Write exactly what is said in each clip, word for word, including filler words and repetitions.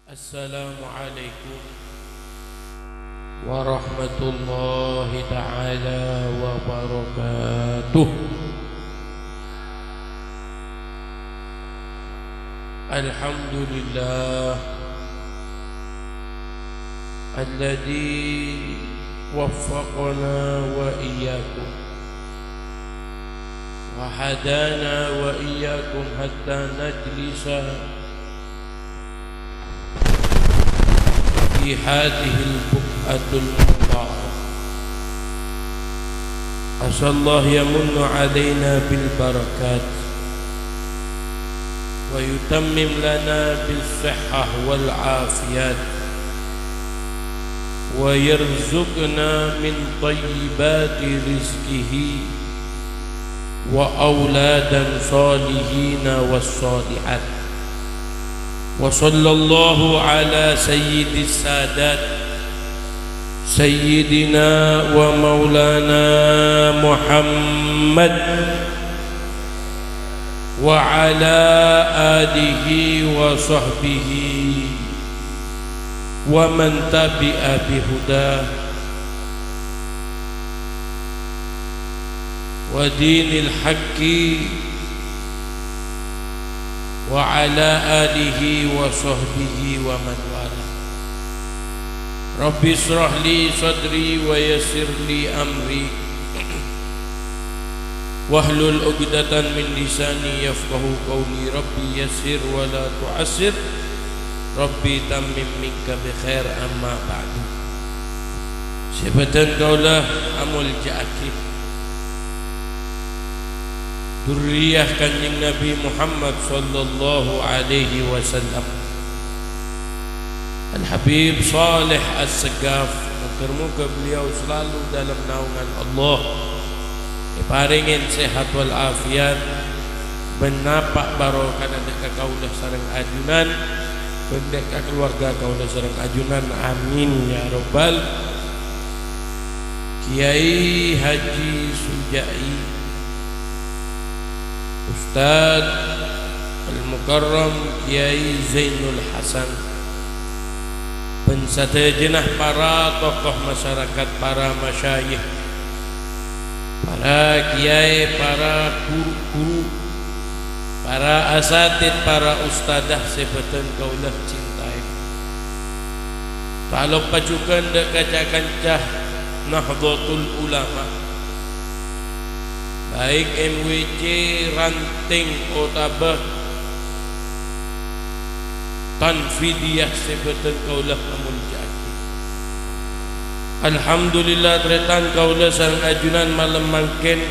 Assalamualaikum warahmatullahi ta'ala wabarakatuh. Alhamdulillah alladzi waffaqana wa iyyakum wa hadana wa iyyakum hatta najlisa في هذه البقعة المباركة. عسى الله يمن علينا بالبركات ويتمم لنا بالصحة والعافيات ويرزقنا من طيبات رزقه وأولادا صالحين والصالحات. وصلى الله على سيد السادات سيدنا ومولانا محمد وعلى آله وصحبه ومن تبع بهداه ودين الحق وعلى آله وصحبه ومن والاه. رب اشرح لي صدري ويسر لي أمري واحلل عقدة من لساني يفقهوا قولي. رب يسر ولا تعسر. رب تمم منك بخير. أما بعد. Sè bâdhân kaulâ amoljâ'aghi dhurriyyah Kanjeng Nabi Muhammad sallallahu alaihi wasallam, Al-Habib Saleh Assegaf, moghâ-moghâ beliau selalu dalam naungan Allah, èparèngè sehat wal afiat, bân napa' barokana dâ' ka kaulâ sareng ajunan, bân dâ' ka kaluwarga kaulâ sareng ajunan. Amin, ya Rabbal. Kiai Haji Suja'i, Ustadz Al-Mukarram Kiai Zainul Hasan, bân sadhâjâna para tokoh masyarakat, para masyayikh, para kiai, para guru-guru, para asatidz, para ustadzah sè bâdhân kaulâ cintaè. Ta' loppa jhughân dâ' ka ca-kanca Nahdlatul Ulama, baik M W C Ranteng otabâ Tanfidiyah sè bâdhân kaulâ amoljâ'aghi. Alhamdulillah, tarètan kaulâ sareng ajunan malem mangkèn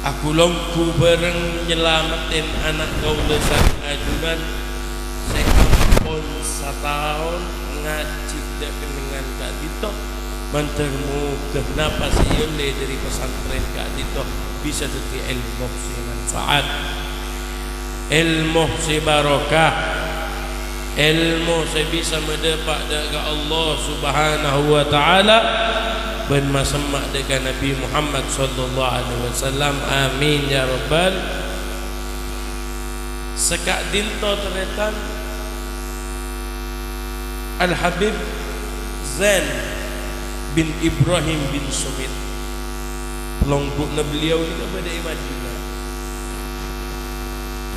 aghu-longghu bhâreng nyalameddhi ana' kaulâ sareng ajunan sè ampon sataon ngajhi dâ' kennengngan ka'dinto. Mandhâr moghâ napa sè èollè dâri pesantren ka'dinto bisa dhâddhi èlmo sè manfaat, èlmo sè barokah, èlmo sè bisa madâpa' dâ' ka Allah Subhanahu wa Ta'ala bân masemma' dâ' ka Nabi Muhammad sallallahu alaihi wasallam. Amin, ya Rabbal. Saka'dinto tarètan Al-Habib Zain bin Ibrahim bin Sumit. Longghu'na beliau ghânèka bâdâ è Madinah.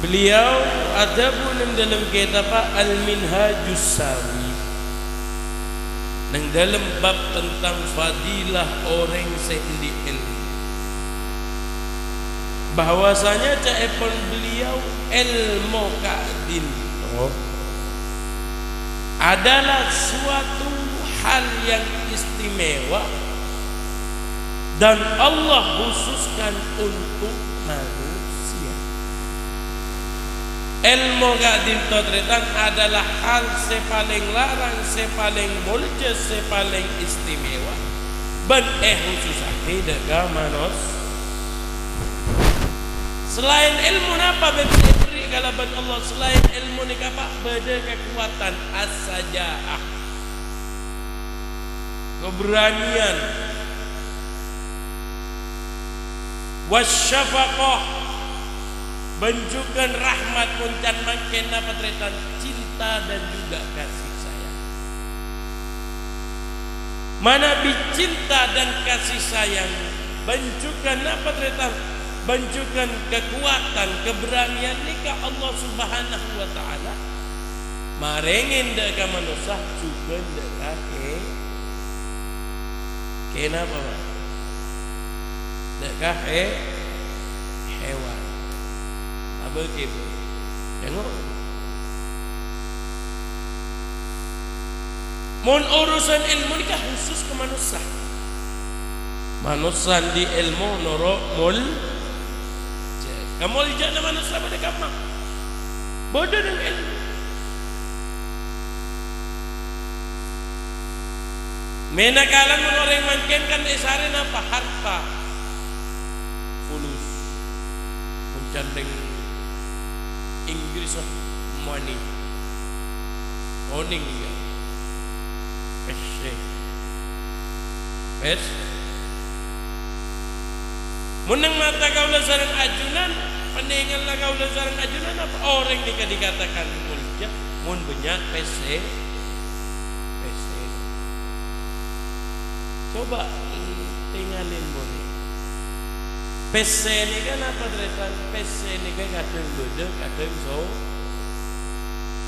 Beliau adhâbu neng dâlem kètabbhâ Al-Minhajus Sawi, neng dâlem bab tentang fadilah orèng sè andi' èlmo, bahwasanya ca'èpon beliau èlmo ka'dinto adalah suatu hal yang istimewa dan Allah khususkan untuk manusia. Èlmo ka'dinto tarètan adalah hal sè palèng larang, sè palèng moljâ, sè palèng istimewa, bân èkhususaghi dâ' ka manos-, Salaèn èlmo napa bân sè èberri' kalabân Allah? Salaèn èlmo nèka, Pa', bâdâ kakowadhân as-saja'ah, keberanian, was-syafaqah, Bân jhughân rahmat, mon can mangkèn napa tarètan? Cinta dan juga kasih sayang. Manabi cinta dan kasih sayang, bân jhughân napa tarètan? Bân jhughân kakowadhân, kaberanian nèka Allah Subhanahu wa Ta'ala marèngè dâ' ka manossa, jhughân dâ' ka kè-, kènapa, Pak? Dâ' ka hè-, hèwan. Abâ' kèbu. Jângo'. Mon urusan èlmo nèka khusus ka manossa. Manossa andi' èlmo noro' mol-, jâ-, kamoljâ'ânna manossa bâdâ kamma? Bâdâ neng èlmo. Mènakalan mon orèng mangkèn kan èsarè napa? Harta. Fulus. Mon can neng Inggris, ah, money. Onèng, iyâ. Pèssè. Pès-, Mon neng mata kaulâ sareng ajunan, panèngalna kaulâ sareng ajunan, apa orèng nèka dikatakan moljâ? Mon bânnya' pèssè, pèssè. Coba, eh, tèngalè, mon. Pèssè nèka napa, tarètan? Pèssè nèka kadhâng bâdâ, kadhâng so-,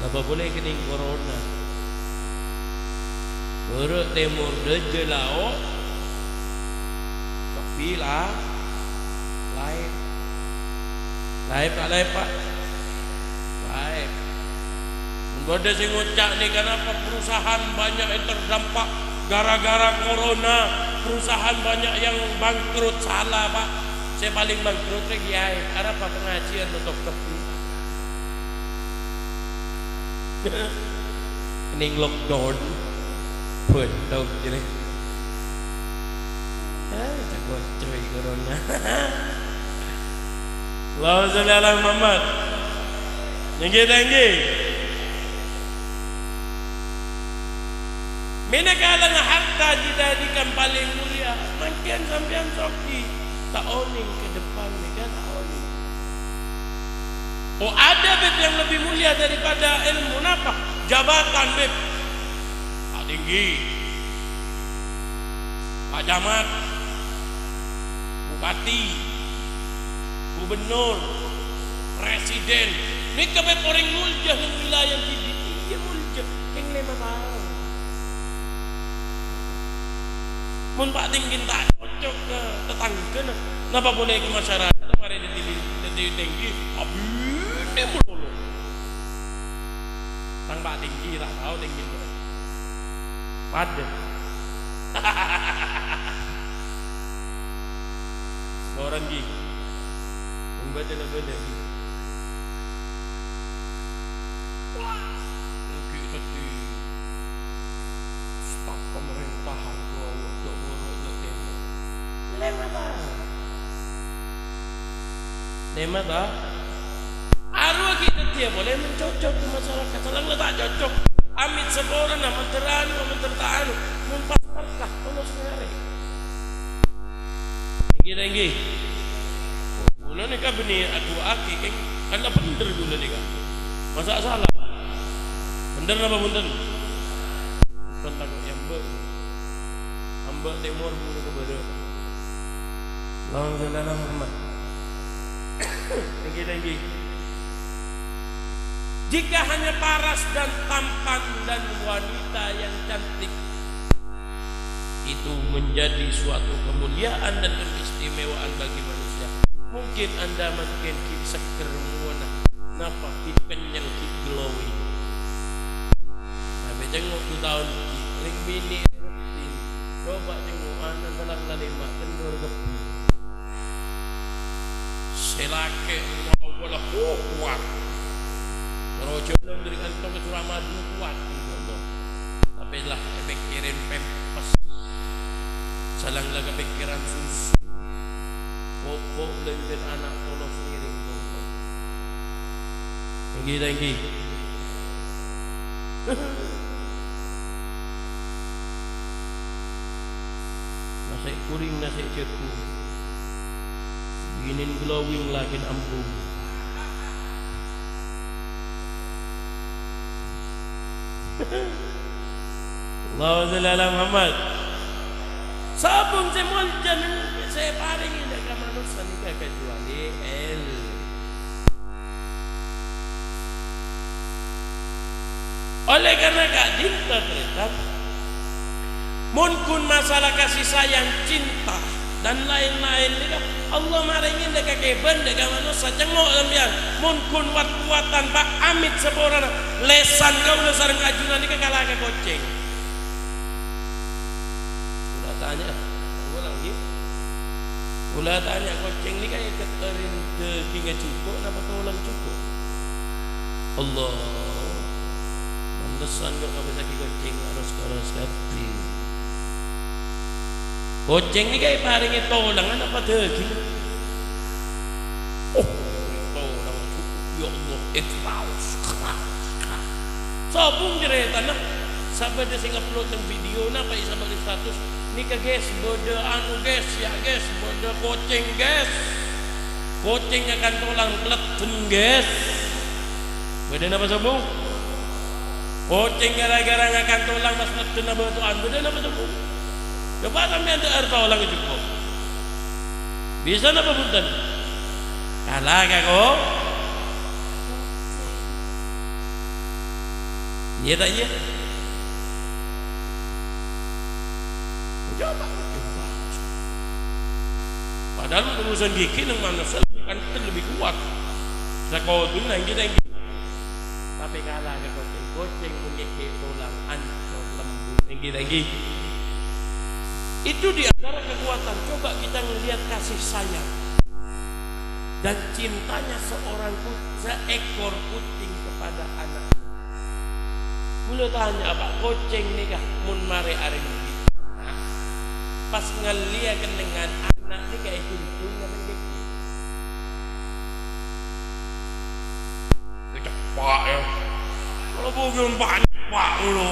Napa polè kennèng corona? Bârâ' tèmor dâjâ lao', kabbhi la-, laèp. Laèp ta' laèp, Pak? Laèp. Mon bâdâ sè ngoca' nèka napa perusahaan banyak yang terdampak gara-gara corona, perusahaan banyak yang bangkrut, salah, Pak. Sè palèng bangkrut rè kiyaè. Arapa pangajiyân notop kabbhi? Neng lockdown. Bhunten, jârèya. Ah, jago coy corona. Allahumma sholli ala Muhammad. Èngghi, èngghi. Mènakalan harta jhâ' dhâddhi kan palèng molja. Mangkèn sampèyan soghi. Ta' onèng ka depan nèka, ta' onèng. Oh, ada, Bib, yang lebih mulia daripada ilmu. Napa? Jabatan, Bib. Pak Tinggi, Pak Camat, Bupati, Gubernur, Presiden. Nèka, Bib, orèng molja neng wilayah dhibi'. Iyâ, molja. Kèng lèma taon. Mon Pak Tinggi ta' cocok ka tatangghâna, napa polè ka masyarakat marè dhâddhi, dhâddhi Tinggi, abinè malolo. Tang Pak Tinggi ta' tao Tinggi bârâmpa. Padâ. Saporana, ghi. Mon bâdâ la bâdâ, ghi. Wah, èngghi dhâddhi staf pemerintahan, bâdâ buru, bâdâ tèmor. Lèma ta'? Lèma ta'? Arowa ghi' dhâddhiyâ polè mon cocok ka masyarakat. Salang la ta' cocok. Amit saporana, mandhâr anu, mandhâr ta' anu. Mon pas berkah, Allah sè nyarè. Èngghi, èngghi. Kaulâ nèka bânnè adu'aaghi, kèng. Kan la bhender kaulâ nèka. Masa' sala? Bhender napa bhunten? Bhunten tako' è amba'. Amba' tèmor buru ka bârâ'. Allahumma shalli ala Muhammad. Èngghi, èngghi. Jika hanya paras dan tampan dan wanita yang cantik, itu menjadi suatu kemuliaan dan keistimewaan bagi manusia. Mungkin Anda mangkèn ghi' seger mowana, napa ghi' kennyeng, ghi' glowing. Tapè cèngo' du taon ghi' rèng binè' rèng. Coba cèngo' ana' salang la lèma' kendor kabbhi. Sè lakè' ngowa la kuwat. Terro jhâlân dâri kantong ka Suramadu kuwat, gitu. Tapè la èpèkkèrè pèmpès. Salang la kapèkkèran susu. Popo' bâlânjhâna ana' tolos ngèrèng popo'. Èngghi, èngghi. Nasè' ghuring, nasè' jhâghung. Binèn glowing, lakèn ambung. Allahumma shalli ala Muhammad. Sabung sè molja neng-, sè èparèngè dâ' ka manossa nèka kacuali èlmo. Oleh karena ka'dinto, tarètan, mon ghun masalah kasih sayang, cinta, dan lain-lain nèka, Allah marèngè dâ' ka kèbân, dâ' ka manossa, cengngo' sampèyan. Mon ghun wat-kowatan, Pa', amit saporana, lèsan kaulâ sareng ajunan nèka kala ka kocèng. Kaulâ tanya, kaulâ lagi. Kaulâ tanya, kocèng nèka èkèt orèng dâgingngè jhuko' napa tolang jhuko'? Allah. Pantesan kok kabisaghi kocèng aros-karos kabbhi. Kocèng nèka èparèngè tolang napa dâging? Oh, tolang jhuko'. Ya Allah, ikhlas, ikhlas, ikhlas. Sobung jârèya, tarètan. Sabâdâ sè ngupload neng video, napa è sabâdâ status. Nèka, guys, bâdâ anu, guys, ya, guys, bâdâ kocèng, guys. Kocèng akan tolang pèleddhân, guys. Bâdâ napa sobung? Kocèng gara-gara ngakan tolang pas pèleddhân abâto'an. Bâdâ napa sobung? Coba sampèyan dâ'âr tolang jhuko'. Bisa napa bhunten? Kala ka ko-, Iyâ ta' iyâ? Coba, coba. Padahal urusan gigi neng manusia lebih kenceng, lebih kuat. Sakodu nanggi-nanggi. Tapè kala ka kocèng. Kocèng mon ngèkè' tolang ancor lembut. Nanggi-nanggi. Itu di antara kekuatan. Coba kita ngelihat kasih sayang dan cintanya seorang ku-, seekor kucing kepada anaknya. Kaulâ tanya, Pa', kocèng nèka mon marè arèng bidina, pas ngallèya kennengngan ana' nèka èghuntung napa ènggi? Èceppa', yâ. Kalau bugân pa'-nyeppa' ngono.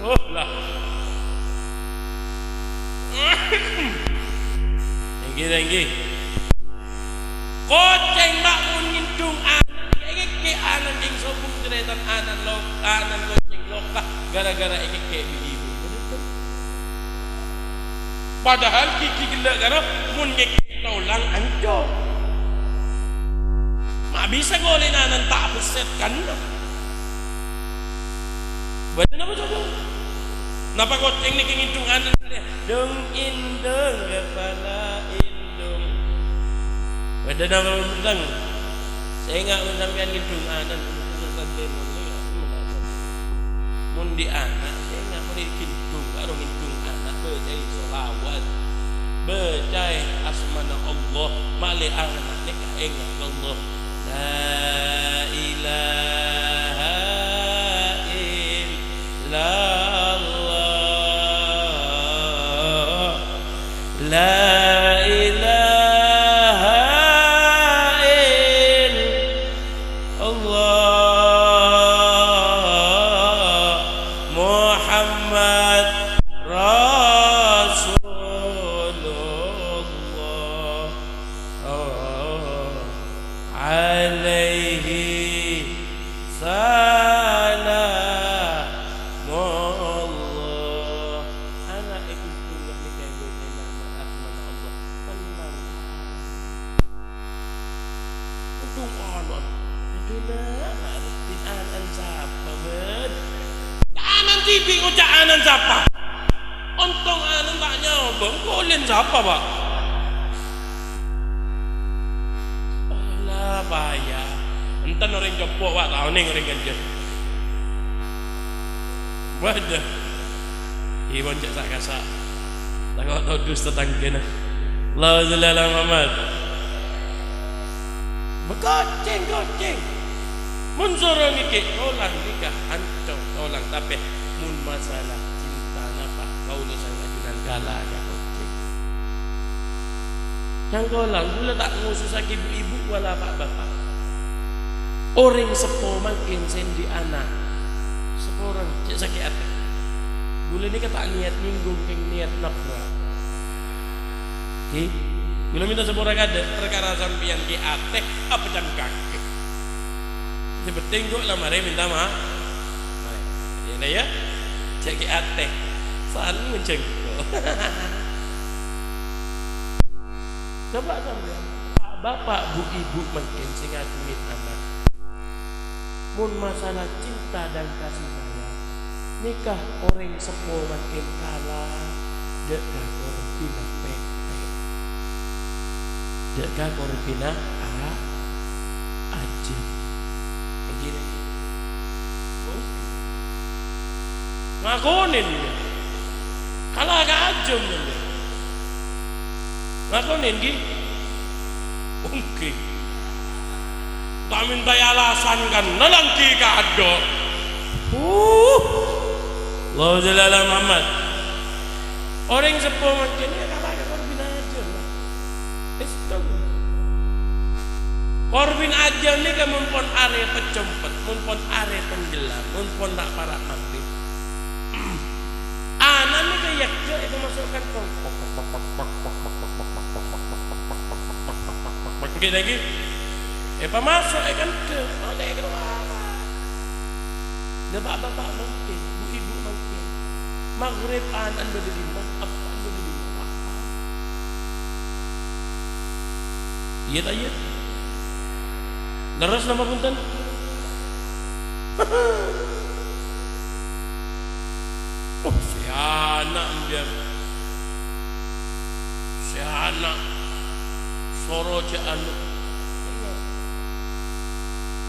Oh, lah. Ènggi, ènggi. Kocèng, Pa', mon ngèndhung ana', èngèkkè' ana' kèng sobung, tarètan ana' lo-, ana' kocèng loka gara-gara èngèkkè' bi' ibu. Padahal gigi ghellâ' karo mon ngèkkè' tolang ancor. Ma' bisa golèna ana' ta' bessèt kanna'. Bâdâ napa coba? Napa kocèng nèka ngèndhung ana'? Deng-endeng kepala endong. Bâdâ napa bhunten? Sènga' mon sampèyan ngèndhung ana', mon dhi' ana', sènga' mon èghèndhung, karo ngèndhung ana', bâcaè sholawat. Bâcaè asmana Allah, malè ana' nèka ènga' ka Allah. La ilaha illallah. La ilaha illallah. Muhammad Rasulullah. Oh, alaihi salamullah. Ana' èghuntung nèka èbâca'è nama asmana Allah. Tenang. Untung ana'. Aduh, nak, nak, Rusdin, anan sapa, bân? Anan dhibi' ngoca' anan sapa? Ontong anan ta' nyabâng, polèn sapa, Pa'? Alah, bhâjâ. Enten orèng compo', Pa', ta' onèng orèng ghânjhâr. Waduh. Iwon cè' sa'-kasa'. Tako' todus tatangghâna. Allahumma shalli ala Muhammad. Kocèng, kocèng. Mon soro ngèkè' tolang nèka ancor tolang, tapè mon masalah cinta napa kaulâ sareng ajunan kala ka kocèng. Cangkolang, kaulâ ta' ngosusaghi bu-ibu wala pa'-bapa'. Orèng seppo mangkèn sè andi' ana', saporana cè' sakè' atè. Kaulâ nèka ta' niyat nyinggung kèng niyat nabrak. Ghi, kaulâ mènta sapora kadâ', parkara sampèyan ghi' atè apa can kakè. Sè penting, kok, la marè mènta ma-, marè. Iyâ, la, iyâ. Jhâ' ghi' atè. San ngonjhâng. Coba sampèyan, pa'-bapa', bu'-ibu' mangkèn sè ngaghungè ana'. Mon masalah cinta dan kasih sayang, nèka orèng seppo mangkèn kala dâ' ka korbhina pèpè. Dâ' ka korbhina a-, ajâm. Èngghi, nèka. Mungkin. Ngakonè, nèka. Kala ka ajâm, nèka. Ngakonè, èngghi? Èngghi. Ta' mèntaè alasan, kan? Nalanggi kado. Uh. Allahumma shalli ala Muhammad. Orèng seppo mangkèn, iyâ, kala ka korbhina ajâm. Èsto. Korbhina ajâm nèka mon pon arè pacempet, mon pon arè tenggelam, mon pon ta' para' maghrib. Ana' nèka yâ, yâ, èpamasok kantong. Èngghi, èngghi. Èpamasok è kandhâ. Ollè kalowar. Lah, pa'-bapa' mangkèn, bu'-ibu' mangkèn. Maghrib ana'na bâdâ è dimma, eppa'na bâdâ è dimma. Iyâ ta' iyâ? Lerres napa bhunten? Oh, sè ana' mbiyan. Sè ana'. Soro jhâ' anu.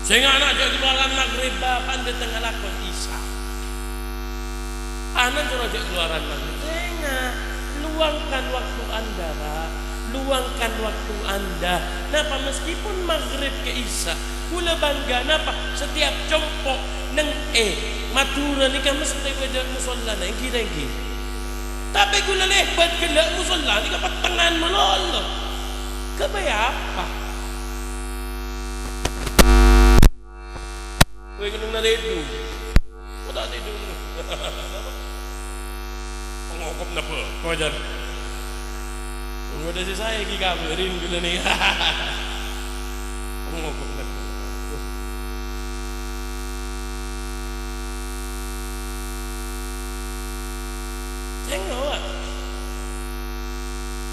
Sènga' ana' jhâ' kalowaran maghrib, bapa'na dâteng alako isya. Ana' soro jhâ' kalowaran maghrib. Sènga', luangkan waktu Anda, Pak. Luangkan waktu Anda. Napa, meskipun maghrib ka isya, kaulâ bangga. Napa? Setiap compo' neng è Madhurâ nèka mestè bâdâ mosollana, èngghi ta' èngghi? Tapè kaulâ lèbât ghellâ' mosolla nèka pettengngan malolo. Ghâbây apa? Kowe kennengnga tèdung. Kok ta' tèdung? Ngokop napa? Kojar. Wong bâdâ sè saè ghi' kabhârin ghulâ nèka. Ngokop napa? Sènga'.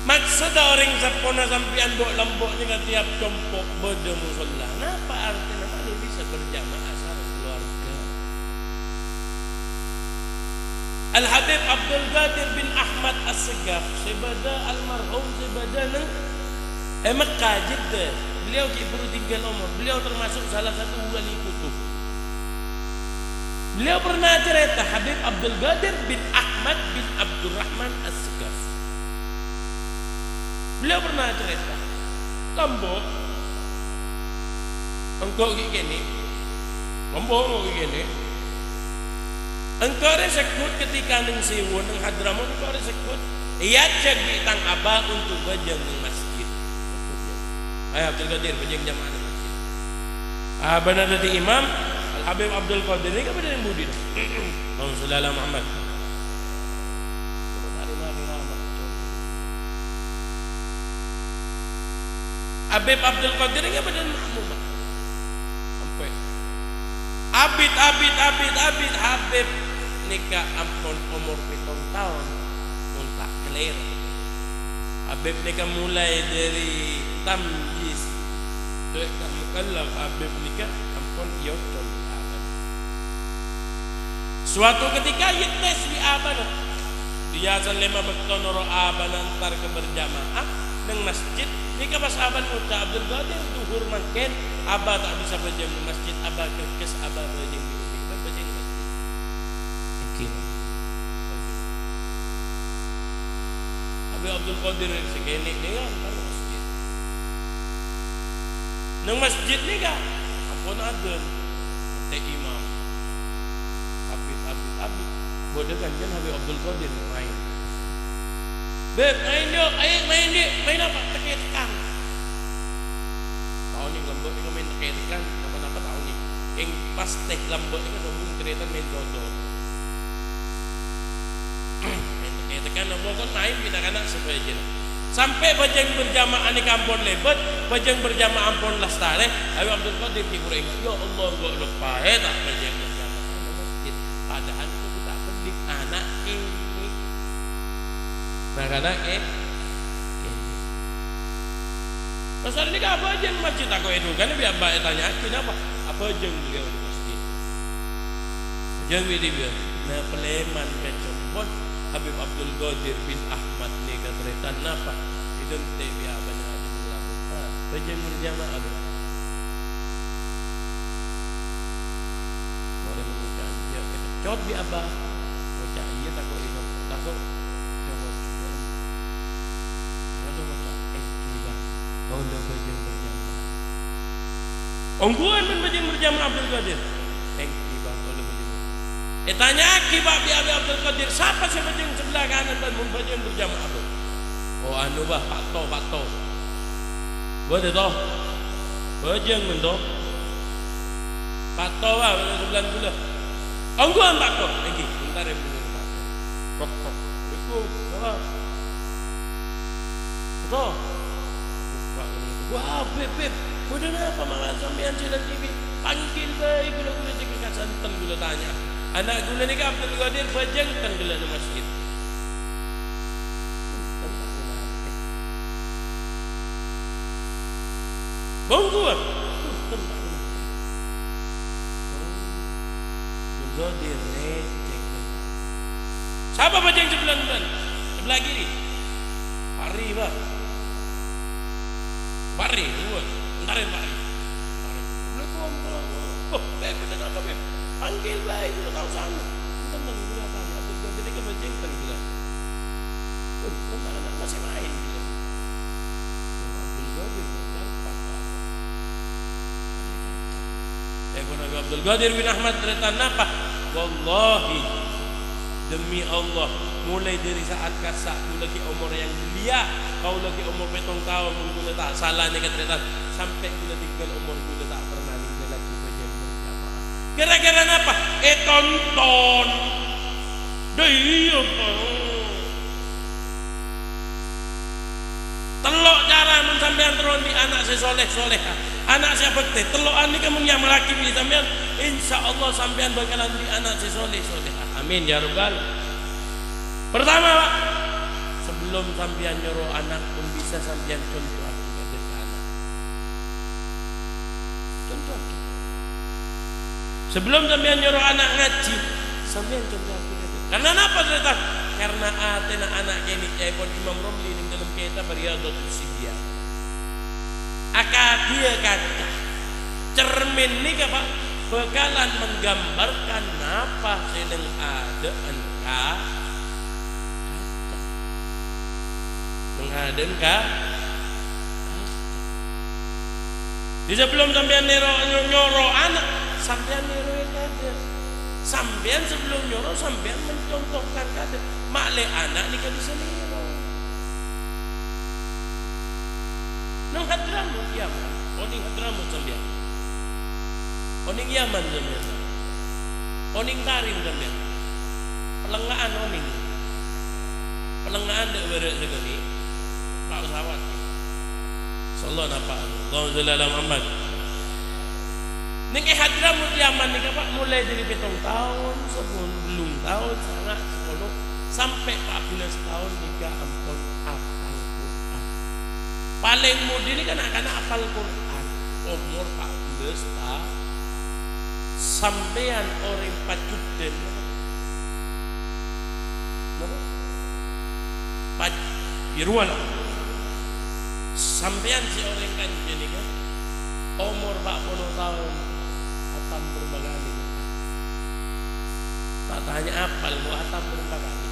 Maksodda orèng seppona sampèyan bo'-lembo' nèka tèyap compo' bâdâ mosolla. Napa artèna malè bisa berjamaah sareng keluarga? Al-Habib Abdul Qadir bin Ahmad As-Segaf, sè bâdâ almarhum, sè bâdâ neng è Mekkah, Jeddah. Beliau ghi' buru tinggal omor. Beliau termasuk salah satu wali kutub. Beliau pernah cerita, Habib Abdul Qadir bin Ahmad bin Abdurrahman As-Segaf. Beliau pernah cerita, "Lembo', engko' ghi' kènè', lembo' engko' ghi' kènè'. Engko' rè segghut ketika neng Siwun, neng Hadramaut, engko' rè segghut èajhâk bi' tang abah untuk bhâjâng neng masjid." Ayo, Abdul Qadir, bhâjâng jamaah neng masjid. Abana dhâddhi imam, Al-Habib Abdul Qadir nèka bâdâ neng budi? Allahumma shalli ala Muhammad. Habib Abdul Qadir nèka bâdâ makmum. Sampè' abit, abit, abit, abit, Habib nèka ampon omor pètong taon, mon ta' kalèro. Habib nèka molaè dhâri tamyiz, dhâ' ka mukallaf, Habib nèka ampon èocol bi' abana. Suatu ketika ètes bi' abana. Biyasana lèma bâkto noro' abana entar ka berjamaah neng masjid. Nèka pas abana ngoca', "Abdul Qadir, dhuhur mangkèn, Aba ta' bisa bhâjâng neng masjid, Aba kerkes, Aba bhâjâng bi' umi, bân bhâjâng neng masjid." Èngghi. Habib Abdul Qadir sè kènè' nèka entar ka masjid. Neng masjid nèka ampon adzan. Mènta imam. Abit, abit, abit. Bâdâ kancana Habib Abdul Qadir maèn. "Bib, maèn, yo'. Ayo, maèn, Dik. Maèn apa?" "Tèk-tèkèn." Ta' onèng lembo' nèka maèn tèk-tèkèn. Napa-napa ta' onèng. Kèng pas tèk lembo' nèka sombong carètana maèn dodot. Maèn tèk-tèkèn, pokokna maèn bi' na'-kana' sampè' jhâ'. Sampè' bhâjâng berjamaah nèka ampon lèbât, bhâjâng berjamaah ampon lastarè, Habib Abdul Qadir ghi' bhuru enga', "Ya Allah, engko' loppaè ta' bhâjâng berjamaah è masjid." Padahal engko' ta' bâli, ana' kènè'. Nah, ana' kè-, kènè'. Pas arè nèka abhâjâng masjid, tako' èdhungana bi' abâ' ètanya'aghi, "Napa?" Abhâjâng beliau di masjid. Jâng bi' dhibi', na palèman ka compo'na Habib Abdul Qadir bin Ahmad nèka tarètan napa? Èdhântè' bi' abâ'na ajâ mèlla. Ah, bhâjâng berjamaah, Bâ. Morè mangkèn jâ' èpeccot bi' abâ'. Ngoca' iyâ tako' èno-, tako' èno-, ngoca' ènggi, Bâ. Kaulâ bhâjâng berjamaah. Ongghuwân bân bhâjâng berjamaah Abdul Qadir? Ènggi, Bâ, kaulâ bhâjâng. Ètanya'aghi, Bâ, bi' Abi Abdul Qadir, "Sapa sè bhâjâng sebelah kanan bân mon bhâjâng berjamaah, Bâ?" "Oh, anu, Bâ, Pak To, Pak To." "Bâdâ, To? Bhâjâng, bân, To?" "Pak To, Bâ, bhâjâng sebelah kaulâ." "Ongghuwân, Pak To?" "Ènggi, èntarè bhâjâng, Pak To." Kok, kok. "Assalamualaikum." "Salam." Beto? Buka ini. "Wah, Bib, Bib, bâdâ napa mawon sampèyan sè la dhibi'? Panggil bhâi kaulâ, kaulâ jhâ' kasanten kaulâ tanya. Ana' kaulâ nèka Abdul Qadir bhâjâng tang ghellâ' è masjid." Bungkul. Abdul Qadir ngècèk. Sapa bhâjâng sebelah kanan? Sebelah kiri. Pak Ri, Bâ. Pak Ri, dua. Èntarè Pak Ri. Èntarè. Assalamualaikum, warahmatullahi wabarakatuh. Oh, Bib, bâdâ napa, Bib? Panggil bhâi, kaulâ tao sanget. Enten, enten, kaulâ tanya, Abdul Qadir nèka bhâjâng tang ghellâ'. Oh, enten, ana' masih main, gitu. Oh, Abdul Qadir, Bâ. Eh, pon Abdul Qadir bin Ahmad tarètan napa? Wallahi, demi Allah, mulai dari saat ka'issa' kaulâ ghi' omor yang belia, kaulâ ghi' omor pètto taon, mon kaulâ ta' sala nèka tarètan, sampè' kaulâ tèngghâl omor kaulâ ta' pernah nèngghâllaghi bhâjâng berjamaah. Gara-gara napa? Ètonton. Dâ' iyâ, Pak. Tello' cara mon sampèyan terro andi' ana' sè soleh-soleha, ana' sè abhâktè. Tello'an nèka mon èamallaghi bi' sampèyan, insyaallah sampèyan bhâkalan andi' ana' sè soleh-soleha. Amin, ya rabbal. Pertama, Pak, sebelum sampèyan nyoro ana', mon bisa sampèyan conto'aghi ka ana'. Conto'aghi. Sebelum sampèyan nyoro ana' ngajhi, sampèyan conto'aghi ka ana'. Karena napa, tarètan? Karena atèna ana' kènè', ca'èpon Imam Romli neng dâlem kètab Riyadhatus Sibyan. Akadhiyâ kaca. Cermin nèka, Pak, bhâkalan menggambarkan napa sè neng adâ'ân ka-, kaca. Neng adâ'ân ka-, Jadi, sebelum sampèyan nèro, nyo-, nyoro ana', sampèyan nèroè kaca. Sampèyan sebelum nyoro, sampèyan mencontohkan kaca. Ma'lè ana' nèka bisa nèro. Neng Hadramaut, Yaman. Onèng Hadramaut sampèyan. Onèng Yaman sampèyan. Onèng Tarim sampèyan. Palèngnga'an onèng. Palèngnga'an dâ' bârâ' sakonè'. Pa' pesawat. Insyaallah napa'. Allahumma shalli ala Muhammad. Neng è Hadramaut Yaman nèka, Pak, mulai dâri pètto taon, sapolo, bâllung taon, sanga', sapolo, sampè' empat belas taon nèka ampon apal Qur'an. Palèng modhi nèka na'-kana' apal Qur'an, omor empat belas taon. Sampèyan orèng Pajuddhân. Napa? Paj-, Yeruwala. Sampèyan sè orèng kanca nèka, omor empat puluh taon, hatam bârâmpa kalè? Ta' tanya apal, kok hatam bârâmpa kalè?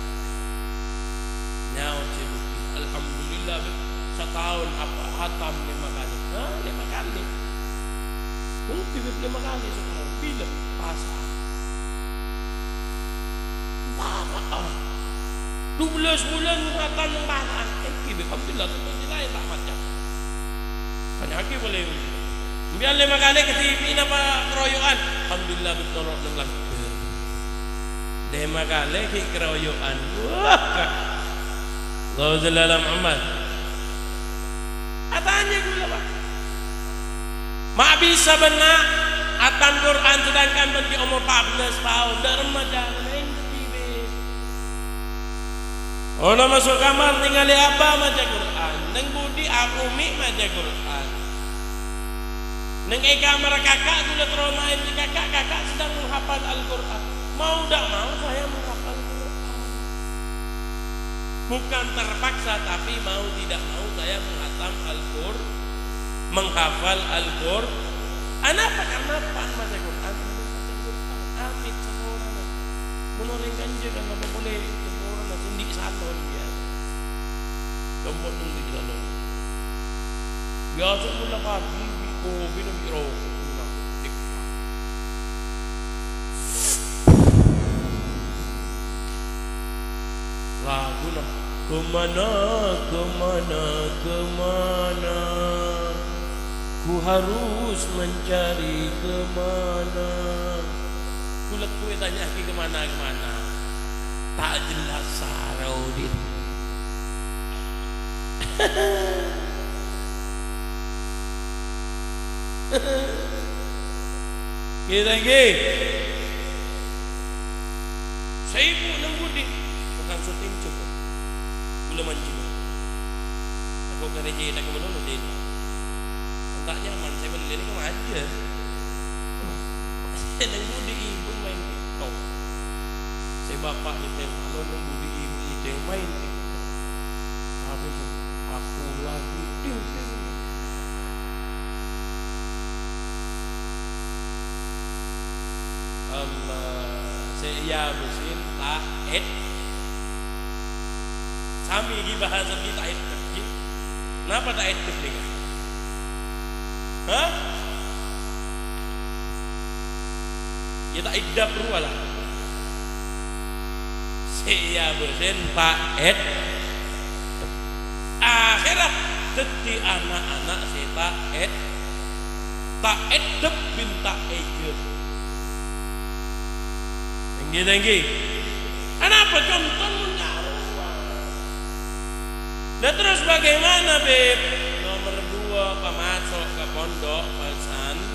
Nyaot sè budi, "Alhamdulillah, Bib, sataon apa hatam lèma kalè." Hah, lèma kalè? Mungkin, Bib, lèma kalè sataon. Bilâ? Pas. Bapa'an. Dubellâs bulân hatam neng pasa'an. Ènggi, Bib, alhamdulillah, sè laèn ta' maca. Bânnya'aghi polè. Sampèyan lèma kalè kadhibi'na, Pak, karoyo'an. Alhamdulillah, Bib, noro' neng langghâr. Lèma kalè ghi' karoyo'an. Wah. Allahumma shalli ala Muhammad. Atanya ghulâ, Pak. Ma' bisa bâ'na khatam Qur'an sedangkan bâ'na ghi' omor empat belas taon? Dâ' remma carana ènggi, Bib? Ono maso' kamar, nèngalè abba maca Qur'an. Neng budi aku mi' maca Qur'an. Neng è kamarra kaka' ghulâ terro maèn, kaka', kaka' sedang menghafal Al-Qur'an. Mau tidak mau saya menghafal Qur'an. Bukan terpaksa, tapi mau tidak mau saya menghatam Al-Qur-, menghafal Al-Qur-, anapa? Karena pan maca Qur'an, amin, saporana. Mon orèng kanja kan apa polè saporana, sè andi' salon, ya. Compo' andi' salon. Biasa mola pagi, bi' kopi, bi' roko'. Laguna, "Kemana, kemana, kemana? Ku harus mencari kemana." Kulekku ètanya'aghi kemana, kemana. Ta' jelas sara odi'. Ghi, ta' ghi? Sè ibu neng budi, tukang syuting cukup. Ghulâ mancèng. Aku karè cètak manono, Din. Enta' nyaman, sè mellè nèka manjâ. Sè neng budi ibu maèn TikTok. Sè bapa' nyètèl salon, neng budi ibu nyètèl maèn TikTok. Apa sih? Aku lagi ding, ding. Allah, sè èabâsin ta' ed-, sami ghi bahasa ghi ta' eddep ghi. Napa ta' eddep nèka? Hah? Ya ta' eddep rowa la. Sè èabâsin ta' ed-, akhèrra dhâddhi na'-ana' sè ta' ed-, ta' eddep bân ta' ejjhâ. Tèngghi, tèngghi. Anapa conto mon ta' rowa? Lah, terros bagaimana, Bib? Nomer dua, pamaso' ka pondok pesan-,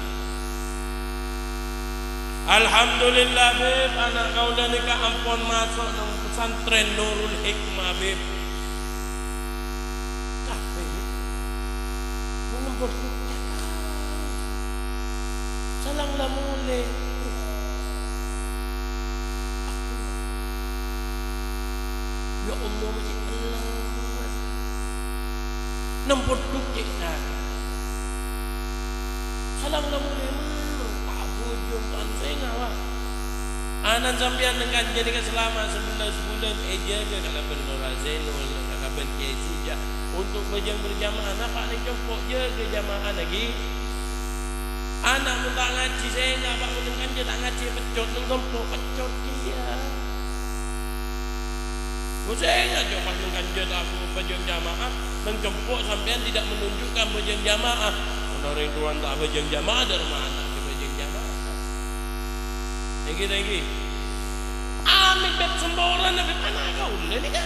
Alhamdulillah, Bib, ana' kaulâ nèka ampon maso' neng pesantren Nurul Hikmah, Bib. Tapè, mon nempor cakar. Salang la molè. Ya Allah, masih ella. Nempor dukkè, nah. Salang la molè, ta' bhujung, ta' sènga, wa. Anan sampèyan neng kanjâ nèka selama sebelas bulan èjâgâ kalabân Lora Zainul, kalabân Kiai Suja untuk bhâjâng berjamaah. Napa' neng compo' jâgâ jamaah lagi? Ana' mon ta' ngajhi sènga, Pak, mon neng kanjâ ta' ngajhi peccot, neng compo' peccot kèya. Mon sènga jâ' pas neng kanjâ ta' bhâjâng jamaah, neng compo' sampèyan tidak menunjukkan bhâjâng jamaah. Mon orèng towana ta' bhâjâng jamaah, dâ' remma ana' jâ' bhâjâng jamaah. Èngghi, èngghi. Amèt, Bib, semporana, Bib, ana' kaulâ nèka.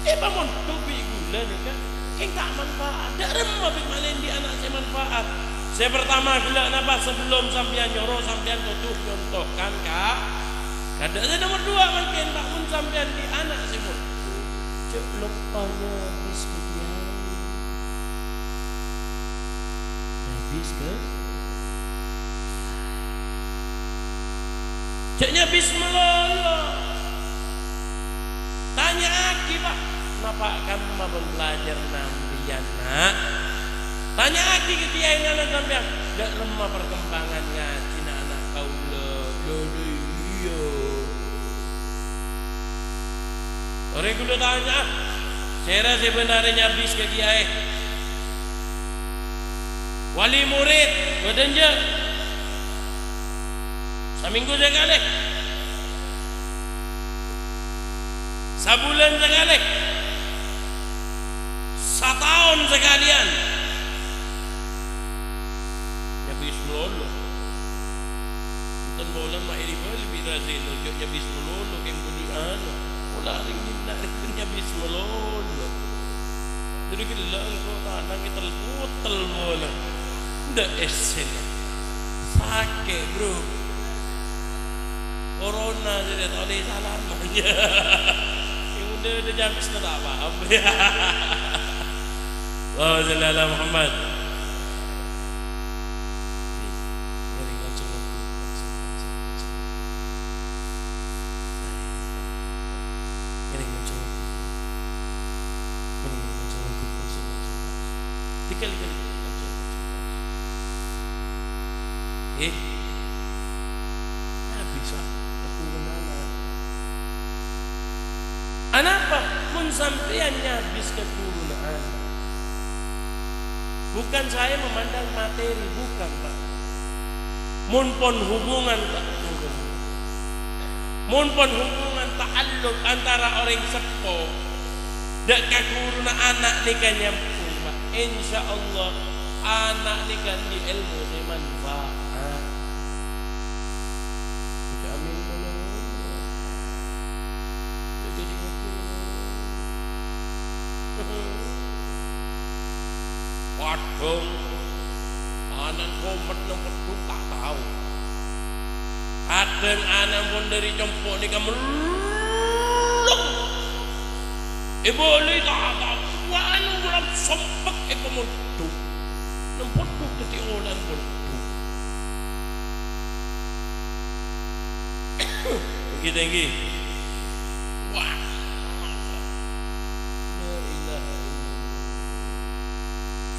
Èpamondhuk bi' ghulâ nèka. Kèng ta' manfaat. Dâ' remma, Bib, malèndi' ana' sè manfaat. Sè partama ghellâ' napa? Sabellunna sampèyan nyoro, sampèyan kodhu nyontokan ka, kadhâ'. Sè nomer dua mangkèn, Pak, mon sampèyan andi' ana' sè mondhuk, jhâ' loppa nyabis ka kèyaè. Nyabis ka, jhâ' nyabis malolo. Tanya'aghi, Pak, napa' kamma pambhâlajhârânna sampèyan, na'? Tanya'aghi ka kèyaèna sampèyan, dâ' remma perkembangan ngajhina ana' kaulâ. Lho, lho, iyâ. Orèng kodhu tanya'a, sèra sè bân arè nyabis ka kèyaè? Wali murid, bâdâ enjâ'? Samènggu sakalè? Sabulân sakalè? Sataon sakalèyan? Nyabis malolo. Enten polana ma' èrè bâli bi' Razeno, jhâ' nyabis malolo, kèng budi anu. Pola rèng nyabis malolo. Jadi gila engko' tanang kita putel bola. Ndak esen. Sakè', Bro. Corona jadi tadi salam aja. Yang udah, udah jam setengah apa? Allahumma shalli ala Muhammad. Ngiring langsung ngangghuy, langsung, langsung, langsung. Ngiring langsung ngangghuy. Ngiring langsung ngangghuy, langsung, langsung, langsung. Tiga, tiga, tiga, langsung, langsung, langsung. Eh. Nah, bisa. Aku menana. Anapa? Mon sampèyan nyabis ka ghuruna ana'. Bukan saya memandang materi, bukan, Pak. Mon pon hubungan ta-, mon pon hubungan ta'alluq antara orèng seppo dâ' ka ghuruna ana' nèka nyambhung, Pak. Insyaallah, ana' nèka andi' èlmo sè manfaat. Amin. Kadhâng ana' komet neng peddhu ta' tao. Kadhâng ana' pon dhâri compo' nèka mellong. Èbâli ta' tao. Wah, anu bulan sompek è komeddhu. Neng peddhu dhâddhi olan peddhu. Tèngghi-tèngghi. Wah. La ilaha illallah.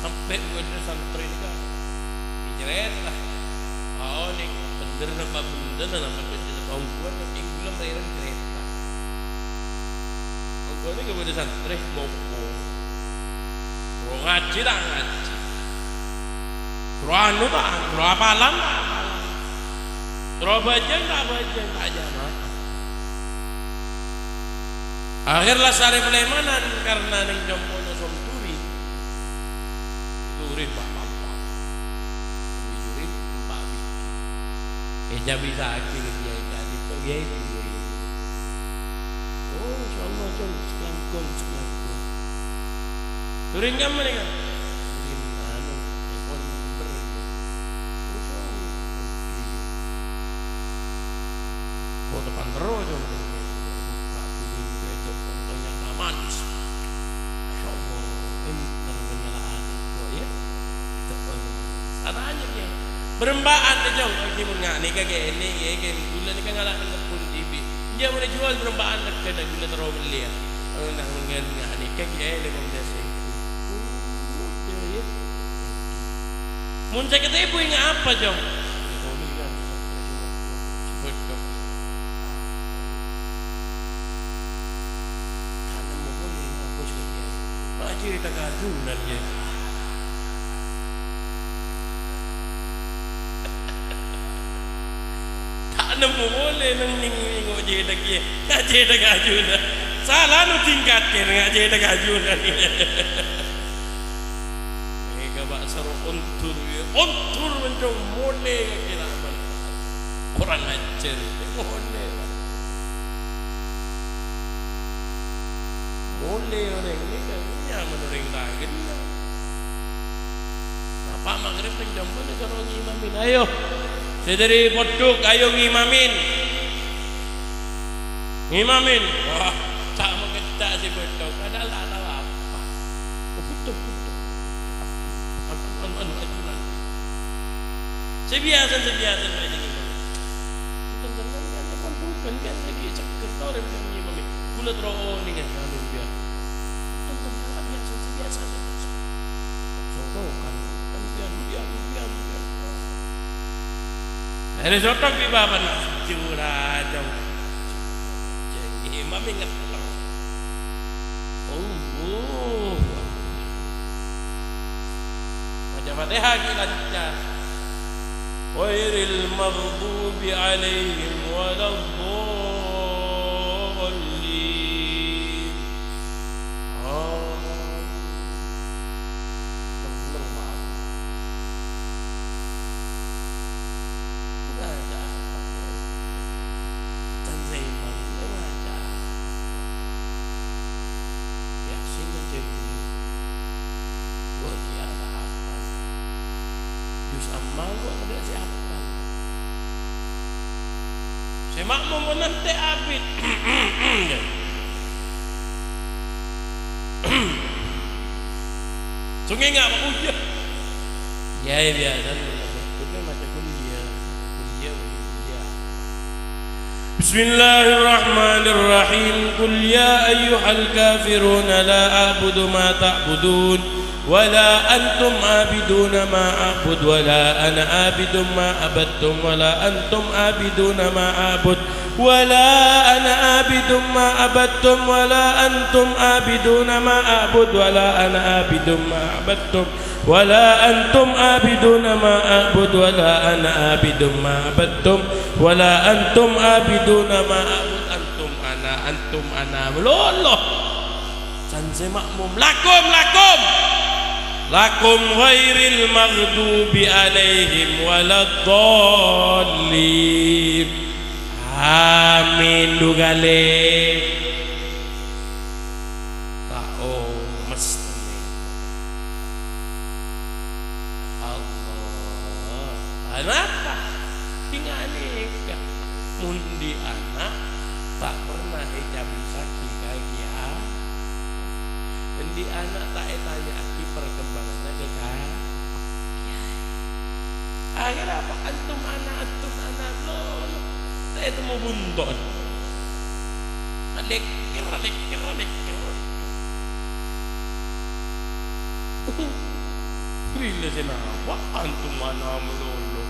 Sampè' bâdâ santrè nèka carèta. Aonèng bhender napa bhender napa bhender napa ongghuwân, tapi ghulâ marèna carèta. Ongghuwân nèka bâdâ santrè mopo. Bro ngajhi ta' ngajhi. Bro anu ta' anu, bro apalan ta' apalan. Bro bhâjâng ta' bhâjâng, ta' jamaah. Akhèr la sarè palèmanan karna neng compo'na Somturi. Turi empa'-empa'. Turi empa' bighi. Ècabisaghi ka Kèyaè ka'dinto, Kèyaè, Kèyaè. Oh, insyaallah, Cong, sakalangkong, sakalangkong. During kamma nèka? During, anu, èpon ber. Kosong. Kota Pantero, Cong. Buka during, itu, contohnya taman. Insyaallah, enten penyalahan, kok, ya. Atanya, Kè. Bârâmpa'an, Cong. Ghi mon nga' nèka, Kè, nè, Kè, Kè, ghulâ nèka ngala' neng kebbhun dhibi'. Enjâ' mon èjhuwâl bârâmpa'an, nèka ghulâ terro mellèya. Nga', nga', nga' nèka, Kè, lèkong dâsa èbu. Oh, iyâ, iyâ. Mon sèket èbu, enga' apa, Cong? Ya, boleh, kan. Sebut, Cong. Ta' nemmo polè ngabâs ka Kèyaè. Ma' jhâ' ta' kaajunan, Kè. Ta' nemmo polè neng-, neng-, nengngo' jhâ' ta' Kèyaè. Nga' jhâ' ta' kaajunan. Sala no tingkat, Kè, nga' jhâ' ta' kaajunan. Nèka, Pak, soro ondur, ya. Ondur, mencong, molè, kira aman. Kurang ajar, molè, Pak. Molè orèng nèka, nyaman orèng ta' kenna. Napa' magrib neng jam berapa soro ngimamin? Ayo. Sè dhâri poddhuk, ayo ngimamin. Ngimamin. Wah, ta' makèta sè poddhuk. Padahal ta' tao apa. Oh, betul, betul. Anu, anu, anu, ajunan. Sè biyasa, sè biyasa, sè biyasa. Enten, enten, enten, enten, enten, enten, enten, seger, tao rè, enten, enten, enten. Ghulâ terro onènga, anu, biyasa. Enten, enten, enten, biyasa, biyasa, biyasa. Sotokan, enten, enten, enten, enten. Akhirnya sotok bi' bapa'na, jurajong. Jeng, imam inget. Allahu Akbar. Maca Fatihah ghi' lancar. Ghairil maghdubi 'alaihim waladdallin. Amin. Seneng, Pak. Ngaca apa? Can Saiman, ngaca apa? Yasin aja dulu. Sama kok, tadâ' sè apal. Sè makmum pon nantè' abit. Songè ngapa? Oh, iyâ. Iyâ, iyâ, biyasa. Maca kuliah. Kuliah, kuliah. بسم الله الرحمن الرحيم. قل يا أيها الكافرون لا أعبد ما تعبدون ولا أنتم عابدون ما أعبد ولا أنا عابد ما عبدتم ولا أنتم عابدون ما أعبد ولا أنا عابد ما عبدتم ولا أنتم عابدون ما أعبد ولا أنا عابد ما عبدتم ولا أنتم عابدون ما أعبد ولا أنا عابد ما عبدتم ولا أنتم عابدون ما أعبد. Antum ana, antum ana, malolo. Can sè makmum, lakum, lakum. Lakum ghairil maghdubi alaihim waladdallin. Amin, du kalè. Ta' omes. Allah. Anapa? Sè nganèka. Mon andi' ana', ta' pernah ècabisaghi ka kèyaè. Andi' ana' ta' ètanya'aghi perkembanganna ka kèyaè. Akhirnya apa? Antum ana', antum ana', lo, lo. Ta' ètemmo bunto'na. Alèkèr, alèkèr, alèkèr. Bilâ sè napa antum ana' malolo.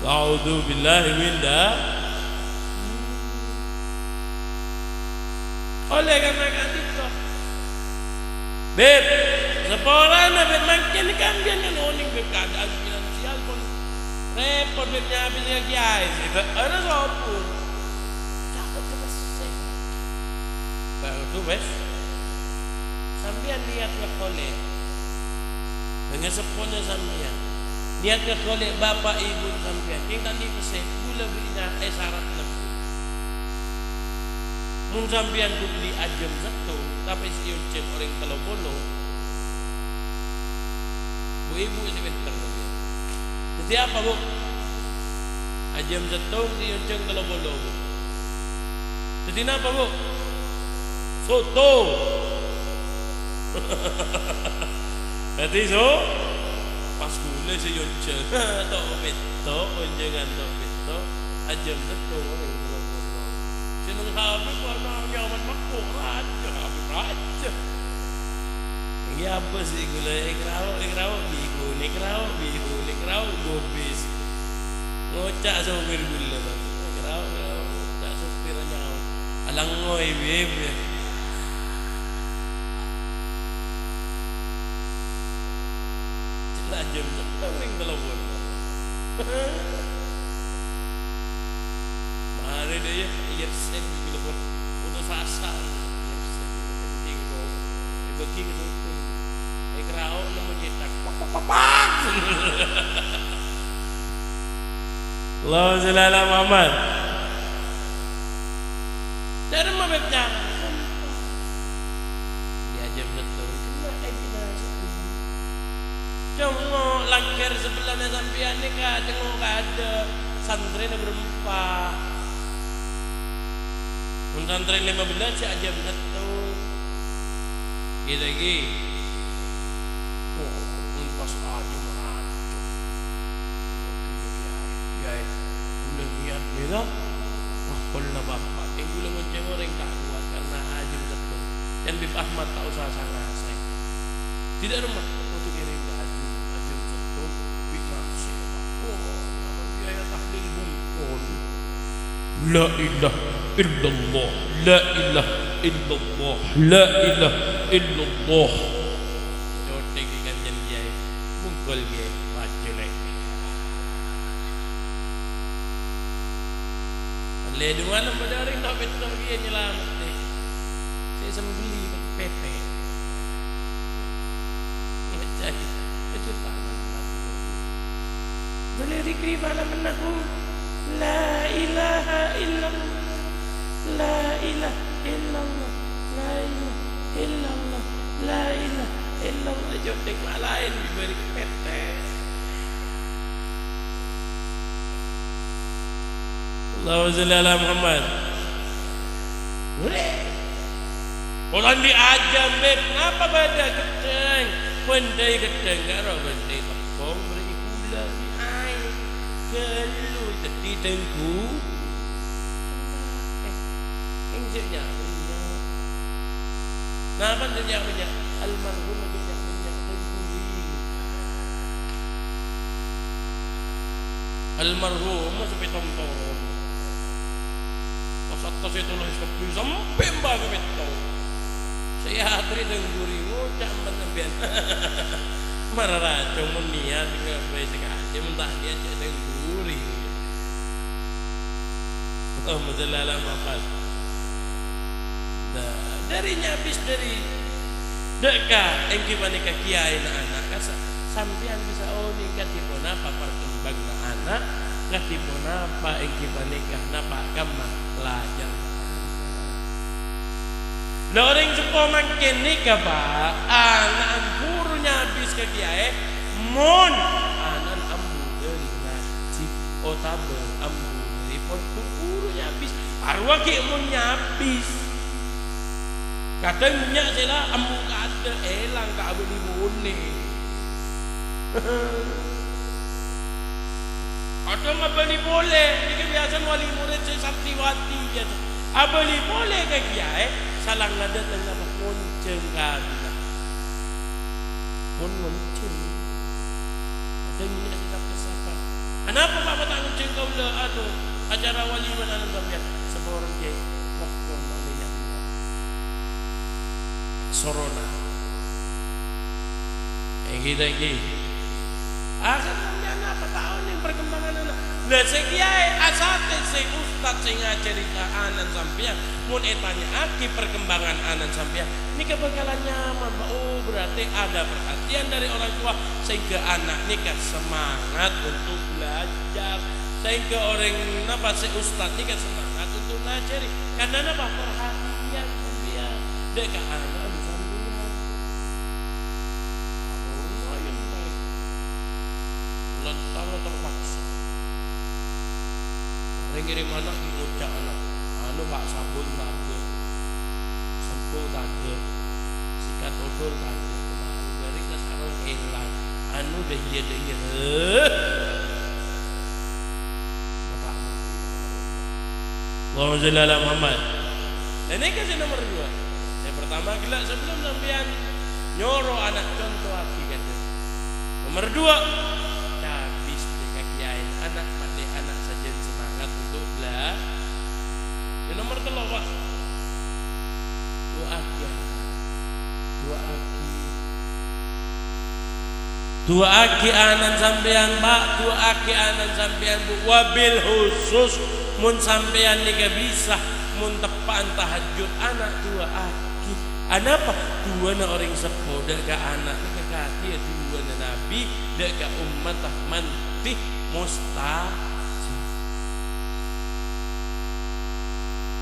A'udzubillahi min dza-. Oleh karena ka'dinto, Bib, saporana, Bib, mangkèn kabbhi ngonèng, Bib, keadaan finansial pon repot, Bib, nyabis ka kèyaè, sè bâ'na sobung. Ca'na terros sè. Bâ'na wes. Sampèyan niat ngakolè. Bângaseppona sampèyan. Niat ngakolè bapa' ibu sampèyan. Kèng ta' andi' pèssè, ghulâ bâriyâ è sarat lebbi. Mon sampèyan ghun andi' ajâm sèttong, tapè sè èonjhâng orèng tello polo, bu-ibu sè pènter sampèyan. Dhâddhi apa, Bu? Ajâm sèttong sè èonjhâng tello polo, Bu. Dhâddhi napa, Bu? Soto. Dhâddhi so-, pas ghulâ sè èonjhâng. To' pètto', onjhângan to' pètto'. Ajâm sèttong orèng tello polo. Sè neng Habib ana' nyaman makko, rajâ, Habib rajâ. Iyâ, apa sè ghulâ èkaraok, èkaraok bi' ghun, èkaraok bi' ghun, èkaraok gobis. Ngoca' sopir ghulâ, Bang. Èkaraok, èkaraok, ngoca' sopir nyaman. Alangngoy bi' bi'. Cella' jam sèttong ning tello polo. Marè dâ' iyâ, iyâ sen gitu pon. Putus asa. Iyâ sen, penting kok. Èbâgi ke sopir. Èkaraok nemmo cètak. Pak, pak, pak, pak. Allahumma sholli ala Muhammad. Dâremma bepca. Iyâ jam sèttong. Kena aja masuk. Congok langkèr sabellâna sampèyan nèka, congok kaadâ' santrèna bârempa. Mon santrè lèma bellâs, sè ajâm sèttong. Ghi-, lagi. Oh, mon pas ajâm rajâ. Yâ, yâ, ghulâ niat mèla. Wah, polana bapa'. Kèng ghulâ ngoncèng orèng ta' kowat karena ajâm sèttong. Yân Bib Ahmad ta' osa sanga-sanga. Tidak remah, kodhu kèrèm ka ajâm, ajâm sèttong, bi' nasi. Oh, nyaman biaya tahlil bungkol. La ilaha illallah, la ilaha illallah, la ilaha illallah. Cotèk ikan jân kiai, bungkol kiai, wajah lè'. Lè' dhu malem padâ orèng ta' pètto' kiai nyalamet, deh. Sè sembelli pètè'. Ngejjhâ'. Itu tangan. Boleh dikri malam menaku. La ilaha illallah. La ilaha illallah. La ilaha illallah. La ilaha illallah. Jodeng malaen diberi pètè'. Allahumma shalli ala Muhammad. Weh. Polana diajam, Beb. Napa bâdâ ghedhâng? Bhândhâi ghedhâng karo bhândhâi teppong, bârâi ghulâ, bârâi aèng. Ghâllu dhâddhi dânggu. Eh, enjâ' nya-, nya-. Napa enjâ' nya-, nya-? Almarhum enjâ' nya-, nya-, dânggu. Almarhum sapètto' toron. Pas attas è tolong kabbhi sampè' emba' kapètto'. Sè atrè dânggu rèya ngoca' emban sampèyan. Mara racong mon niat ngabây sakalè, mon ta' niat jhâ' dânggu rèya. Allahumma shalli ala Muhammad. Nah, dâri nyabis dâri dâ' ka èngghi panèka kèyaèna ana', kasa-, sampèyan bisa onèng kadhi ponapa parkembanganna ana', kadhi ponapa èngghi panèka napa' kamma pelajar. Lah, orèng seppo mangkèn nèka, Pa', ana' buru nyabis ka kèyaè, mon ana' ambu dâri ngajhi, otabâ ambu dâri pondhuk buru nyabis. Arowa ghi' mon nyabis. Kadhâng bânnya' sè la ambu kadhâ' èlang ta' abâli polè. Kadhâng abâli polè, nèka biyasana wali murid sè santriwati biyasa. Abâli polè ka kèyaè, salangnga dâteng apa ngonjhâng kadhina. Pon ngonjhâng. Kadhâng bânnya' sè tapèsapa. Anapa, Pa', ta' ngonjhâng kaulâ, anu, acara walimana sampèyan? Saporana, Kèyaè. Wah, mon ta' bânnya'. Sorona. Èngghi, ta' èngghi? Akhirnya napa ta' onèng perkembanganna? Lah, sè kèyaè asatè, sè ustad sè ngajhâri ka ana' sampèyan, mon ètanya'aghi perkembangan ana' sampèyan, nèka bhâkalan nyaman, Pa'. Oh, berarti ada perhatian dari orang tua, sehingga ana' nèka semangat untuk belajar, sehingga orèng napa sè ustad nèka semangat untuk ngajhâri. Karena napa? Perhatian sampèyan dâ' ka ana' sampèyan. Arowa yen taè. Lantaran terpaksa. Orèng ngèrèm ana' ghi' ngoca' ana', anu, Pa', sabun tadâ', sampo tadâ', sikat odol tadâ', kemarin bâri' ka sarong èlang, anu, dâ' iyâ, dâ' iyâ, heh. Mata. Allahumma shalli ala Muhammad. Dan nèka sè nomer dua. Sè pertama, ghellâ' sabellunna sampèyan nyoro ana' conto'aghi ka'dinto. Nomer dua, cabis dâ' ka kèyaèna ana', padâ ana' sajân semangat untuk bela-, sè nomer tello', Pa'. Du'aaghi ana'. Du'aaghi. Du'aaghi ana' sampèyan, Pa'. Du'aaghi ana' sampèyan, Bu. Wabil khusus, mon sampèyan nèka bisa, mon teppa'an tahajjud, ana' du'aaghi. Anapa? Du'ana orèng seppo dâ' ka ana' nèka kadhiyâ du'ana Nabi dâ' ka ommaddhâ, mantè mustajab.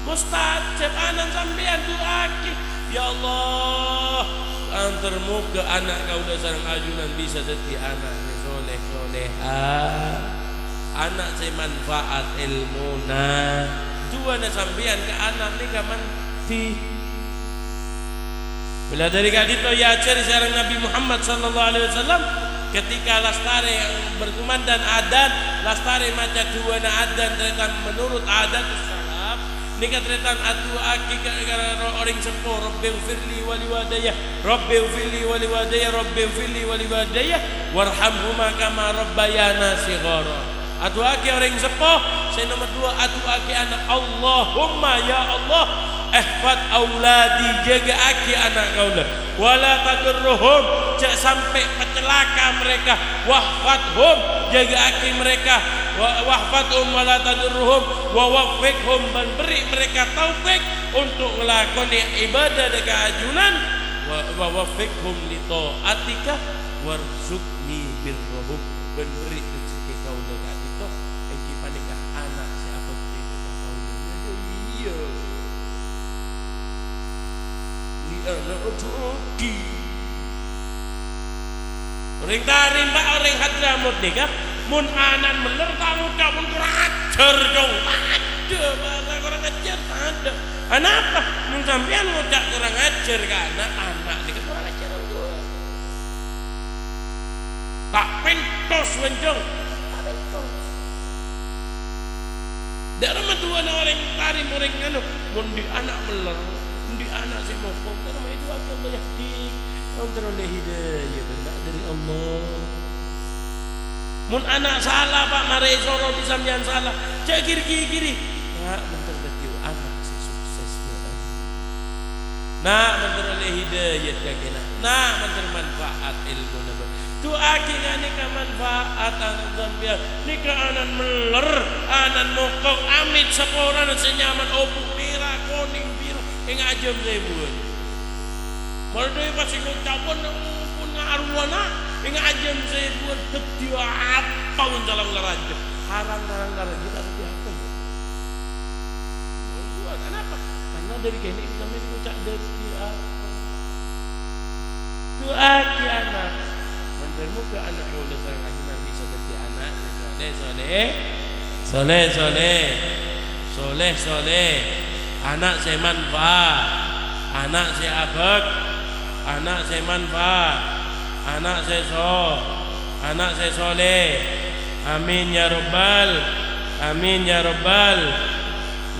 Mustajab, ana' sampèyan du'aaghi, "Ya Allah, antar moghâ ana' kaulâ sareng ajunan bisa dhâddhi ana' sè soleh-soleha, ana' sè manfaat èlmona." Du'ana sampèyan ka ana' nèka mantè. Bilâ dâri ka'dinto èajhâri sareng Nabi Muhammad sallallahu alaihi wasallam, ketika lastarè berkumandang adzan, lastarè maca du'ana adzan tarètan menurut adatus salaf, nèka tarètan adu'aaghi ka, ka, ka orèng seppo, "Rabbighfirli wa liwalidayya, Rabbighfirli wa liwalidayya, Rabbighfirli wa liwalidayya, warhamhuma kama rabbayana shighara." Adu'aaghi orèng seppo. Sè nomer dua, adu'aaghi ana', "Allahumma, ya Allah, ihfad auladi, jâgâ'aghi ana' kaulâ. Wa la tadurruhum, jhâ' sampè' pacelaka mereka. Wahfadhum, jâgâ'aghi mereka. Wa, wahfadhum wa la tadurruhum. Wa waffiqhum, bân beri mereka taufik untuk ngalakonè ibadah dâ' ka ajunan. Wa, wa waffiqhum li tha'atika, warzuqni birrahum." Bân beri rejhekkè kaulâ ka'dinto, èngghi panèka ana' sè abhâktè ka kaulâ. Iyâ, iyâ. Li ana' dhâddhi. Orèng Tarim, Pa', orèng Hadramaut nèka, mon ana' mellèr ta' ngoca' mon kurang ajhâr, Cong. Bhâsa korang ajhâr, tadâ'. Anapa? Mon sampèyan ngoca' korang ajhâr ka ana', ana' nèka korang ajhâr ongghu. Ta' pèntos, bânjâng. Ta' pèntos. Dâ'remma du'âna orèng tarèm, orèng anu, mon andi' ana' mellèr, andi' ana' sè mokong, dâ'remma èdu'aaghi Allah, "Yahdi, kontrol hidayah, bâ'na dâri Allah." Mon ana' sala, Pa', marè èsoro bi' sampèyan sala, jhâ' gir-gigiri. Na', mandhâr dhâddhi ana' sè sukses, ya Allah. Na', mandhâr ollè hidayat kakèna. Na', mandhâr manfaat èlmona, Pa'. Du'aaghi ghânèka manfaat ana' sampèyan. Nèka ana' mellèr, ana' mokong, amit saporana sè nyaman, obu' mèra, konèng, biru, ènga' ajâm sèbuwân. Molaè pas èkoca', "Pon, pon nga' arowa, na', ènga' ajâm sèbuwân dhâddhi apa mon salang la rajâ?" Harang-harang la rajâ ta' dhâddhi apa, ya? Arowa, kenapa? Karena dâri kènè' sampèyan èkoca' dhâddhi apa. Du'aaghi ana'. Mandhâr moghâ ana' kaulâ sareng ajunan bisa dhâddhi ana' sè soleh-soleh, soleh-soleh, soleh-soleh, ana' sè manfaat, ana' sè abâk, ana' sè manfaat, ana' sè so-, ana' sè soleh. Amin ya rabbal, amin ya rabbal.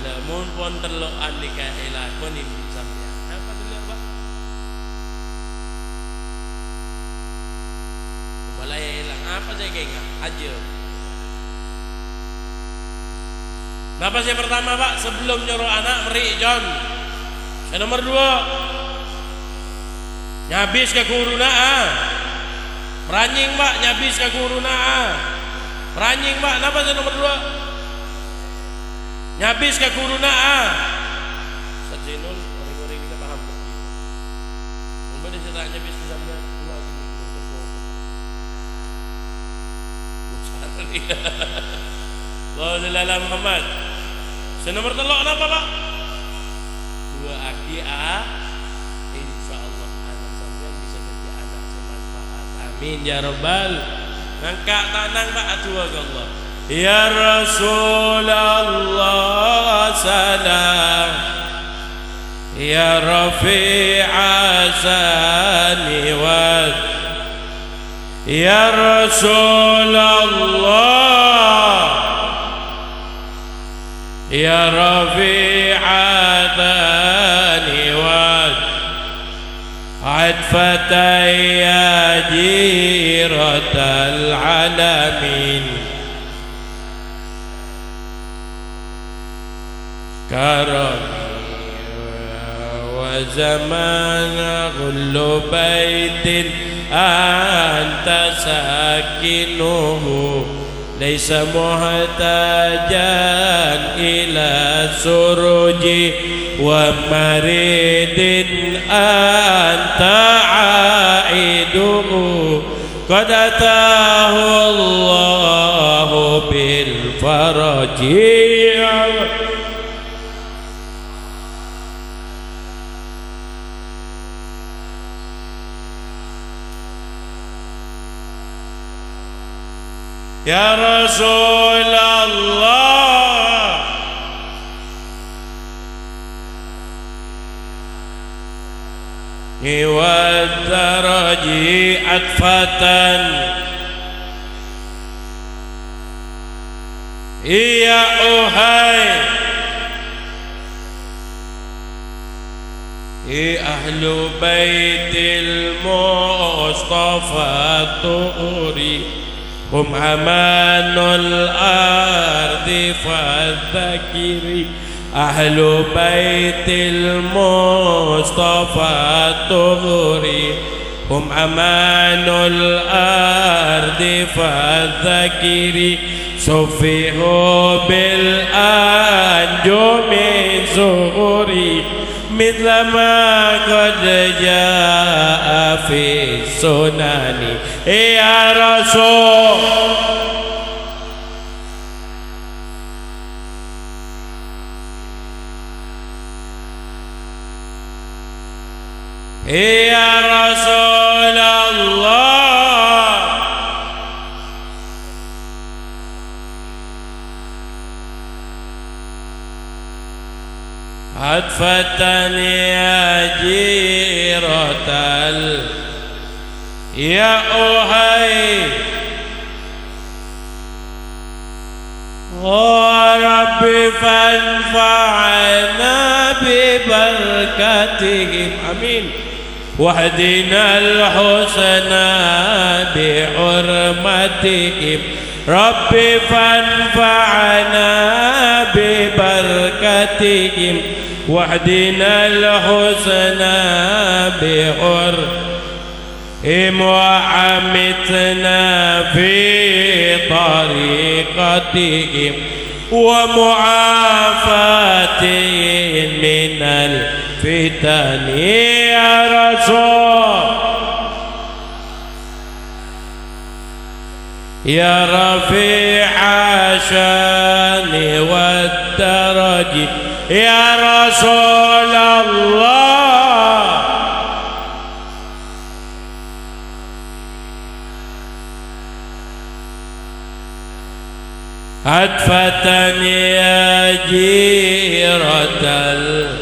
Lamon pon tello'an nèka èlakonè bi' sampèyan. Napa tello', Pa'? Malaè èlang. Apa sè èkaènga'? Ajâm. Napa sè partama, Pa'? Sebelum nyoro ana', mèrè', Jon. Sè nomer duwâ', nyabis ka ghuruna, a. Paranyèng, Pa', nyabis ka ghuruna, a. Paranyèng, Pa'. Napa sè nomer duwâ'? Nyabis ka ghuruna, a. Ustaz Zainul, orèng-orèng nèka paham, Pak. Mon bâdâ sè ta' nyabis ka sampèyan, du'aaghi. Allahumma shalli ala Muhammad. Sè nomer tello' napa, Pak? Du'aaghi, a. Insyaallah, ana' sampèyan bisa dhâddhi ana' sè manfaat. Amin, ya rabbal. Ngangka' tanang, Pak, adu'a ka Allah. Ya Rasulullah, salam. Ya Rafi'a sani wa, ya Rasulullah. Ya Rafi'a thani wa 'athfatan ya jiratal 'alamin. Karami wa zaman kullu baitin anta sakinuhu. Laisa muhtajan ila suruji wa maridin anta aiduhu. Qad atahu Allahu bil faraji. Ya Rasulullah. Iwad daraji atfatan. Iya, ohai. Ahlu baitil Mustafa tuhuri, hum amanul ardi fadzakiri. Ahlu baitil Mustafa tuhuri, hum amanul ardi fadzakiri. Suffihu bil anjumi zuhuri, mithla ma qad jaa fi sunani. Ya Rasul. Ya Rasulullah. Adfatani ya jiratal, ya uhai. Oh Rabbi, fanfa'na bi barakatihim. Amin. Wahdinal husna bi hurmatihim. Rabbi, fanfa'na bi barakatihim. Wahdinal husna bi hur- him wa amitna fi tariqatihim wa mu'afatihim minal fitani ya Rasul. Ya rafi'a syani wad daraji, ya Rasulullah. Adfatani ya jiratal,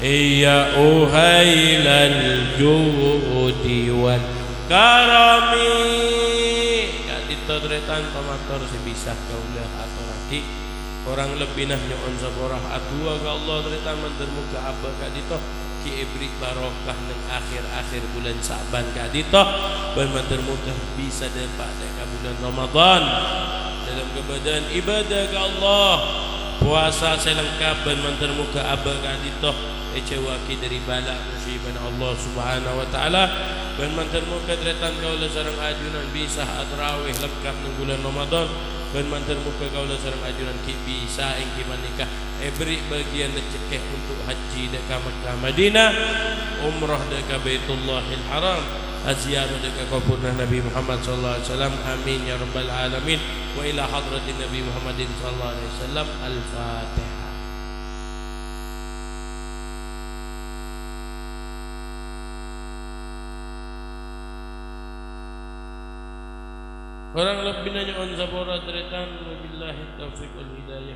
ya uhailal judi wal karami. Ka'dinto tarètan pamator sè bisa kaulâ atorraghi. Korang lebbina nyo'on sapora adu'a ka Allah, tarètan mandhâr moghâ abâ' ka'dinto ghi' èberri' barokah neng akhir-akhir bulân Sya'ban ka'dinto, bân mandhâr moghâ bisa dâpa' dâ' ka bulân Ramadan. Dâlem kabâdâ'ân ibadah ka Allah, powasa sè lengkap bân mandhâr moghâ abâ' ka'dinto èjhâuwaghi dâri bâlâ' musibana Allah Subhanahu wa Ta'ala, bân mandhâr moghâ tarètan kaulâ sareng ajunan bisa atrawèh lengkap neng bulân Ramadan, bân mandhâr moghâ kaulâ sareng ajunan ghi' bisa èngghi panèka èberri' bâgiyân rejhekkè untuk hajji dâ' ka Mekkah Madinah, umrah dâ' ka Baitullahil Haram, aziarah dâ' ka koburna Nabi Muhammad sallallahu alaihi wasallam. Amin ya rabbal alamin. Wa ila hadratin Nabi Muhammadin sallallahu alaihi wasallam. Al-Fatihah. Korang lebbina nyo'on sapora tarètan. Wabillahi taufiq wal hidayah.